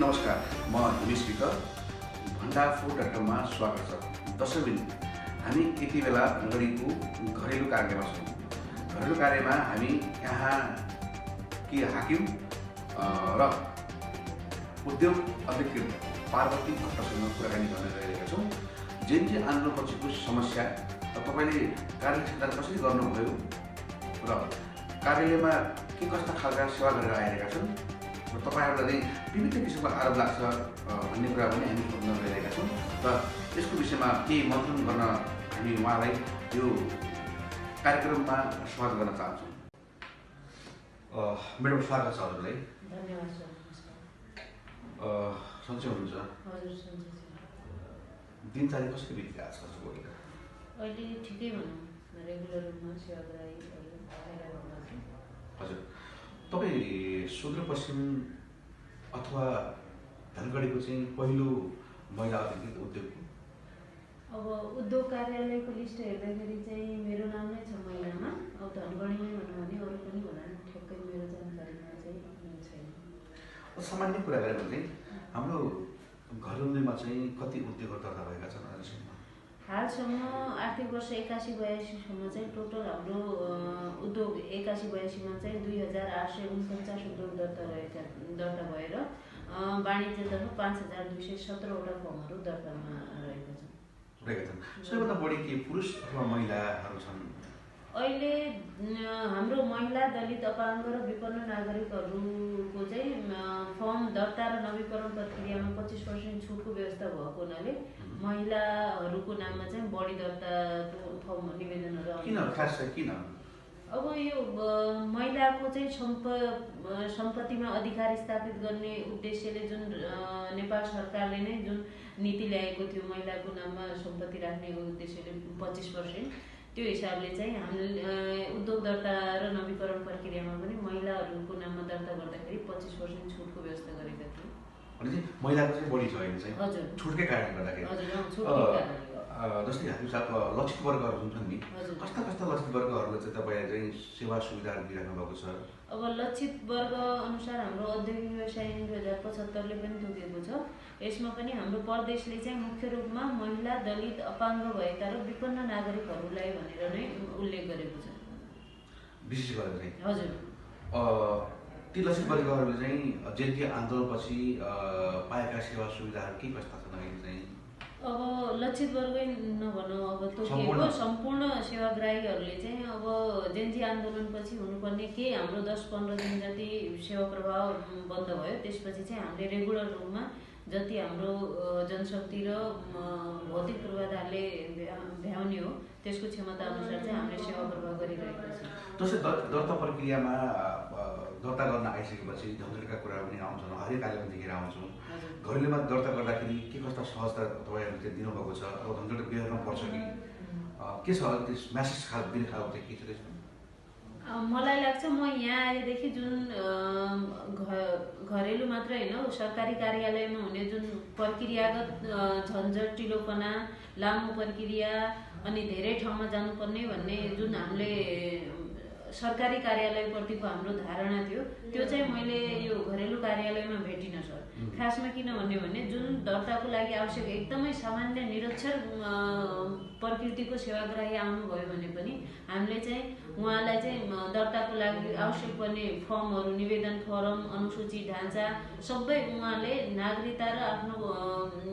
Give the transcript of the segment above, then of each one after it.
नमस्कार, म हिमेश विक भण्डाफुड.com मा स्वागत छ। दर्शकबिन हामी यति बेला गढीको घरेलु कार्यमा छौँ। घरेलु कार्यमा हामी यहाँ कि हाकिम र उद्योग अधिकृत पार्वती भट्टसँग कुराकानी गर्न गइरहेका छौँ। जेएनजी आन्दोलनपछिको समस्या तपाईँले कार्य क्षेत्र कसरी गर्नुभयो र कार्यालयमा के कस्ता खालका सेवा गरेर आइरहेका छन् र तपाईँहरूलाई विभिन्न किसिमको आरोप लाग्छ भन्ने कुरा पनि हामी सोध्न गइरहेका छौँ र यसको विषयमा केही मन्थन गर्न हामी उहाँलाई यो कार्यक्रममा स्वागत गर्न चाहन्छौँ। म्याडम स्वागत छ हजुरलाई। धन्यवाद सर। सन्चै हुनुहुन्छ? हजुर सन्चै छु। दिनचर्या कसरी बितिरहेको छ हजुरको? अहिले ठिकै भनौँ, रेगुलर रूपमा सेवाग्राही भइरहेको छ। हजुर, तपाईँ सुदूरपश्चिम अथवा धनगढीको चाहिँ पहिलो महिला अधिकृत उद्योग? अब उद्योग कार्यालयको लिस्ट हेर्दाखेरि चाहिँ मेरो नाम नै छ महिलामा। अब धनगढीमै भनौँ भने अरू पनि होला, ठ्याक्कै मेरो जानकारीमा चाहिँ छैन। सामान्य कुरा गरेर चाहिँ हाम्रो घरेलुमा चाहिँ कति उद्योगहरू दर्ता भएका छन् अहिलेसम्म? हालसम्म आर्थिक वर्ष 81-82सम्म चाहिँ टोटल हाम्रो उद्योग 81-82मा चाहिँ 2849 उद्योग दर्ता भएर वाणिज्यतर्फ 5217वटा फर्महरू दर्तामा रहेका छन्। सबैभन्दा बढी के पुरुष अथवा महिलाहरू छन्? अहिले हाम्रो महिला, दलित, अपाङ्ग र विपन्न नागरिकहरूको चाहिँ फर्म दर्ता र नवीकरण प्रक्रियामा 25% छुटको व्यवस्था भएको हुनाले महिलाहरूको नाममा चाहिँ बढी दर्ताको फर्म निवेदनहरू किन खास किन? अब यो महिलाको चाहिँ सम्पत्तिमा अधिकार स्थापित गर्ने उद्देश्यले जुन नेपाल सरकारले नै जुन नीति ल्याएको थियो महिलाको नाममा सम्पत्ति राख्ने उद्देश्यले 25%, त्यो हिसाबले चाहिँ हामीले उद्योग दर्ता र नवीकरण प्रक्रियामा पनि महिलाहरूको नाममा दर्ता गर्दाखेरि 25% छुटको व्यवस्था गरेका थियौँ। भनेपछि महिलाको चाहिँ बढी छ अहिले चाहिँ? हजुर, छुटकै कारणले गर्दाखेरि। हजुर, छुटकै कारणले। जस्तै हामी लक्षित वर्गहरू जुन छन् नि, कस्ता कस्ता लक्षित वर्गहरूलाई चाहिँ तपाईँले चाहिँ सेवा सुविधाहरू दिइराख्नु भएको छ? अब लक्षित वर्ग अनुसार हाम्रो औद्योगिक व्यवसाय 2075ले पनि तोकेको छ। यसमा पनि हाम्रो प्रदेशले चाहिँ मुख्य रूपमा महिला, दलित, अपाङ्ग भएका र विपन्न नागरिकहरूलाई भनेर नै उल्लेख गरेको छ। विशेष गरेर चाहिँ? हजुर। ती लक्षित वर्गहरूले चाहिँ जेएनजी आन्दोलनपछि पाएका सेवा सुविधाहरू के कस्ता छन् अहिले चाहिँ? अब लक्षित वर्गै नभनौँ, अब तोकिएको सम्पूर्ण सेवाग्राहीहरूले चाहिँ अब जेएनजी आन्दोलनपछि हुनुपर्ने के हाम्रो 10-15 दिन जति सेवा प्रभाव बन्द भयो, त्यसपछि चाहिँ हामीले रेगुलर रूपमा जति हाम्रो जनशक्ति र भौतिक पूर्वाधारले भ्याउने हो त्यसको क्षमता अनुसार चाहिँ हामीले सेवा प्रभाव गरिरहेका छौँ। जस्तै दर्ता प्रक्रियामा दर्ता गर्न आइसकेपछि झन्झटका कुराहरू पनि आउँछन्, हरेक कार्यमा देखेर आउँछौँ। घरेलुमा दर्ता गर्दाखेरि के कस्ता सहजता तपाईँहरूले चाहिँ दिनुभएको छ? अब झन्झट बिहोर्नु पर्छ कि के छ? त्यस म्यासेज दिने खालको चाहिँ के छ त्यसमा? मलाई लाग्छ म यहाँ आएदेखि जुन घरेलु मात्रै होइन, सरकारी कार्यालयमा हुने जुन प्रक्रियागत झन्झटिलोपना, लामो प्रक्रिया अनि धेरै ठाउँमा जानुपर्ने भन्ने जुन हामीले सरकारी कार्यालयप्रतिको हाम्रो धारणा थियो, त्यो चाहिँ मैले यो घरेलु कार्यालयमा भेटिनँ सर। खासमा किन भन्ने भने जुन दर्ताको लागि आवश्यक एकदमै सामान्य निरक्षर प्रकृतिको सेवाग्राही आउनुभयो भने पनि हामीले चाहिँ उहाँलाई चाहिँ दर्ताको लागि आवश्यक पर्ने फर्महरू, निवेदन फर्म, अनुसूची ढाँचा सबै उहाँले नागरिकता र आफ्नो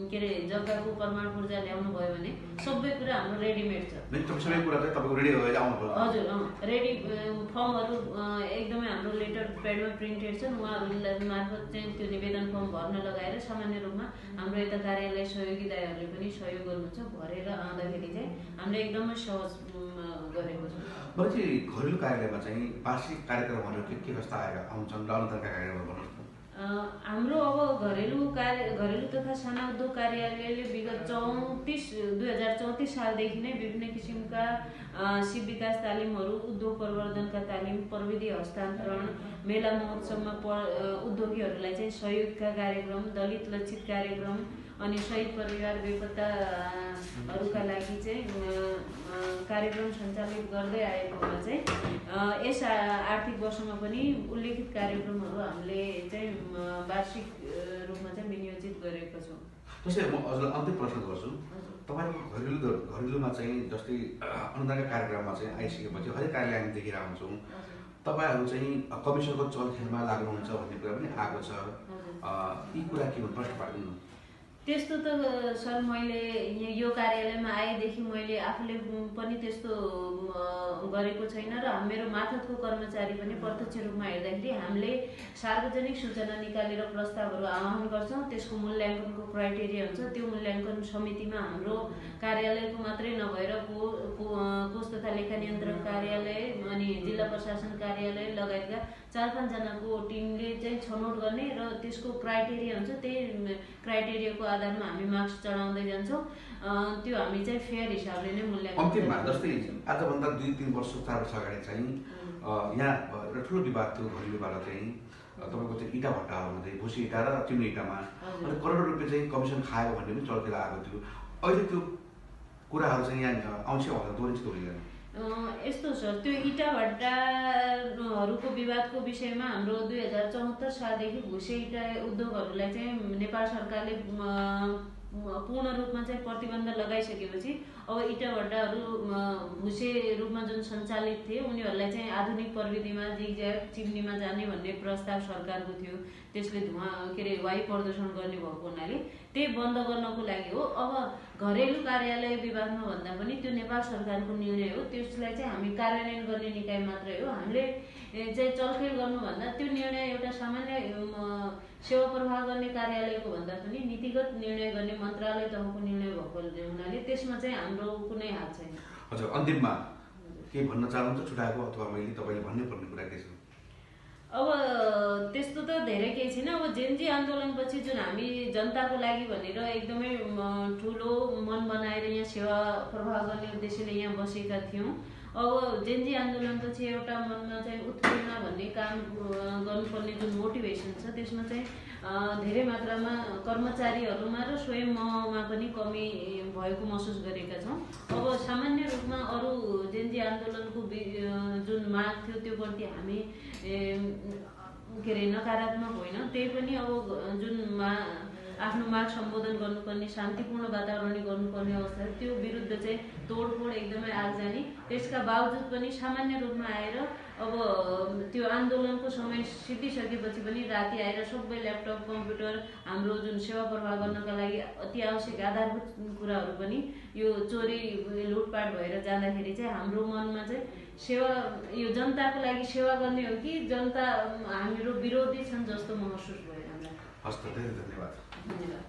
के अरे जग्गाको प्रमाण पूर्जा ल्याउनु भयो भने सबै कुरा हाम्रो रेडिमेड छ। सबै कुरा चाहिँ तपाईँको रेडी भएर आउनुभयो? हजुर, रेडी फर्महरू एकदमै हाम्रो लेटर प्याडमा प्रिन्टेड छन्। उहाँहरू मार्फत चाहिँ त्यो निवेदन फर्म भर्न लगाएर सामान्य रूपमा हाम्रो यता कार्यालय सहयोगी दाइहरूले पनि सहयोग गर्नुहुन्छ। भरेर आउँदाखेरि चाहिँ हामीले एकदमै सहज गरेको छौँ। भनेपछि घरेलु कार्यालयमा चाहिँ वार्षिक कार्यक्रमहरू के कस्ता आउँछन् र अनुदानका कार्यक्रमहरू भन्नुहोस् न? हाम्रो अब घरेलु तथा साना उद्योग कार्यालयले विगत 2034 सालदेखि नै विभिन्न किसिमका सिप विकास तालिमहरू, उद्योग प्रवर्धनका तालिम, प्रविधि हस्तान्तरण, मेला महोत्सवमा उद्योगीहरूलाई चाहिँ सहयोगका कार्यक्रम, दलित लक्षित कार्यक्रम अनि शहीद परिवार बेपत्ताहरूका लागि चाहिँ कार्यक्रम सञ्चालित गर्दै आएकोमा चाहिँ यस आर्थिक वर्षमा पनि उल्लेखित कार्यक्रमहरू हामीले चाहिँ वार्षिक रूपमा चाहिँ विनियोजित गरेका छौँ। जस्तै म हजुरलाई अन्तिम प्रश्न गर्छु, तपाईँको घरेलुमा चाहिँ जस्तै अनुदानका कार्यक्रममा चाहिँ आइसकेपछि हरेक कार्यालय हामी देखिरहेको हुन्छौँ, तपाईँहरू चाहिँ कमिसनको चलखेलमा लाग्नुहुन्छ भन्ने कुरा पनि आएको छ। यी कुरा के भन्नु, प्रश्न पार्नु? त्यस्तो त सर मैले यो कार्यालयमा आएदेखि मैले आफूले पनि त्यस्तो गरेको छैन र मेरो मार्फतको कर्मचारी पनि प्रत्यक्ष रूपमा हेर्दाखेरि हामीले सार्वजनिक सूचना निकालेर प्रस्तावहरू आह्वान गर्छौँ। त्यसको मूल्याङ्कनको क्राइटेरिया हुन्छ। त्यो मूल्याङ्कन समितिमा हाम्रो कार्यालयको मात्रै नभएर कोष तथा लेखा नियन्त्रण कार्यालय अनि जिल्ला प्रशासन कार्यालय लगायतका 4-5 जनाको टिमले चाहिँ छनौट गर्ने र त्यसको क्राइटेरिया हुन्छ। त्यही क्राइटेरियाको आधारमा हामी मार्क्स चढाउँदै जान्छौँ। त्यो हामी चाहिँ फेयर हिसाबले नै मूल्याङ्कन। अन्तिममा जस्तै आजभन्दा 2-3 वर्ष 4 वर्ष अगाडि चाहिँ यहाँ एउटा ठुलो विवाद थियो घरेलुबाट चाहिँ तपाईँको चाहिँ इँटा भट्टाहरूमा चाहिँ भुसी इँटा र चिम्नी इँटामा अनि करोडौँ रुपियाँ चाहिँ कमिसन खाएको भन्ने पनि चर्केर आएको थियो। अहिले त्यो कुराहरू चाहिँ यहाँ आउँछ होला, दोहोरिन्छ दोहोरिँदैन? यस्तो छ, त्यो इँटा भट्टाहरूको विवादको विषयमा हाम्रो 2074 सालदेखि भुसे इँटा उद्योगहरूलाई चाहिँ नेपाल सरकारले पूर्ण रूपमा चाहिँ प्रतिबन्ध लगाइसकेपछि अब इँटा भट्टाहरू भुसे रूपमा जुन सञ्चालित थिए उनीहरूलाई चाहिँ आधुनिक प्रविधिमा जिगज्याग चिम्नीमा जाने भन्ने प्रस्ताव सरकारको थियो। त्यसले वायु प्रदूषण गर्ने भएको हुनाले त्यही बन्द गर्नको लागि हो। अब घरेलु कार्यालय विभागमा भन्दा पनि त्यो नेपाल सरकारको निर्णय हो। त्यसलाई चाहिँ हामी कार्यान्वयन गर्ने निकाय मात्रै हो। हामीले चाहिँ चलखेल गर्नुभन्दा त्यो निर्णय एउटा सामान्य सेवा प्रवाह गर्ने कार्यालयको भन्दा पनि नीतिगत निर्णय गर्ने मन्त्रालय तहको निर्णय भएको हुनाले त्यसमा चाहिँ हाम्रो कुनै हात छैन। हजुर, अन्तिममा के भन्न चाहनुहुन्छ छुटाएको, अथवा मैले तपाईँले भन्नै पर्ने कुरा के छ? अब त्यस्तो त धेरै केही छैन। अब जेनजी आन्दोलनपछि जुन हामी जनताको लागि भनेर एकदमै ठुलो मन बनाएर यहाँ सेवा प्रवाह गर्ने उद्देश्यले यहाँ बसेका थियौँ। अब जेनजी आन्दोलनपछि एउटा मनमा चाहिँ उत्प्रेरणा भन्ने काम गर्नुपर्ने जुन मोटिभेसन छ त्यसमा चाहिँ धेरै मात्रामा कर्मचारीहरूमा र स्वयं ममा पनि कमी भएको महसुस गरेका छौँ। अब सामान्य रूपमा अरू जेनजी आन्दोलनको जुन माग थियो त्यो प्रति हामी नकारात्मक होइन। त्यही पनि अब जुन आफ्नो माग सम्बोधन गर्नुपर्ने शान्तिपूर्ण वातावरण गर्नुपर्ने अवस्था त्यो विरुद्ध चाहिँ तोडफोड एकदमै आगजानी। त्यसका बावजुद पनि सामान्य रूपमा आएर अब त्यो आन्दोलनको समय सिद्धिसकेपछि पनि राति आएर सबै ल्यापटप कम्प्युटर हाम्रो जुन सेवा प्रवाह गर्नका लागि अति आवश्यक आधारभूत कुराहरू पनि यो चोरी लुटपाट भएर जाँदाखेरि चाहिँ हाम्रो मनमा चाहिँ सेवा यो जनताको लागि सेवा गर्ने हो कि जनता हाम्रो विरोधी छन् जस्तो महसुस भयो हामीलाई। हस् त, धेरै धन्यवाद। धन्यवाद।